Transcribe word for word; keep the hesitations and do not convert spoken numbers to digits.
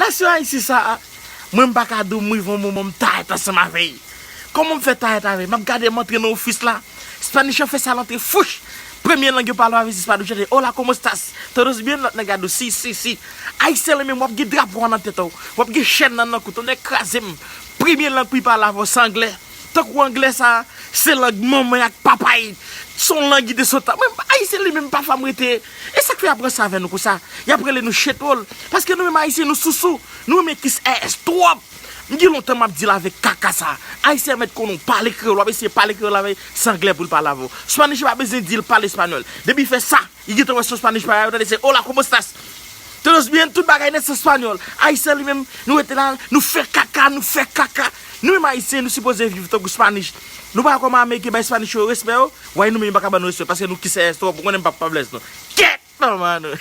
Nasyon Ayisyen sa a, mwen m pa ka di w m rive yon moman m tarèt ansanm avè l. Kòman m fè tarèt avè l? M ap gade m antre nan ofis la, Spanish an fè sa l antre fouch. Premye lang yo pale avè l se Spanish, yo te, "Hola, cómo estás? Todos bien?" Lòt nèg la di w, "Si, si, si." Ayisyen li menm, w ap gen drapo a nan tèt ou, w ap gen chèn nan nan kou, tonnè kraze m. Premye lang pou l pale avè w se anglè. Tankou anglè sa, se lang manman y ak papa y. Se yon lang ki te sot la. Mwen, Ayisyen li menm pafwa m rete. E sa k fè y ap ranse avè nou konsa? Y ap rele nou shithole. Paske nou menm Ayisyen nou sousou. Nou renmen kis ass twòp. M gen lontan m ap deal avèk kaka sa. Ayisyen mèt konnen w pale kreyòl, w ap eseye pale kreyòl avè l, se anglè pou l pale avè w. Spanish pa bezwen di l pale espanyòl. Depi l fè sa, li gentan wè se yon Spanish parèy, ou tande se "Hola, cómo estás?" Todos bien, tout bagay nèt se espanyòl. Ayisyen li menm, nou rete la, nou fè kaka, nou fè kaka. Nou menm Ayisyen, nou sipoze viv tankou Spanish. Nou pa wè kòman Ameriken bay Spanish yo respè yo? Why nou menm yo pa ka ban nou respè? Paske nou kis ass twòp, ou konnen m p ap pa bless nou. Kèt! Non, mano.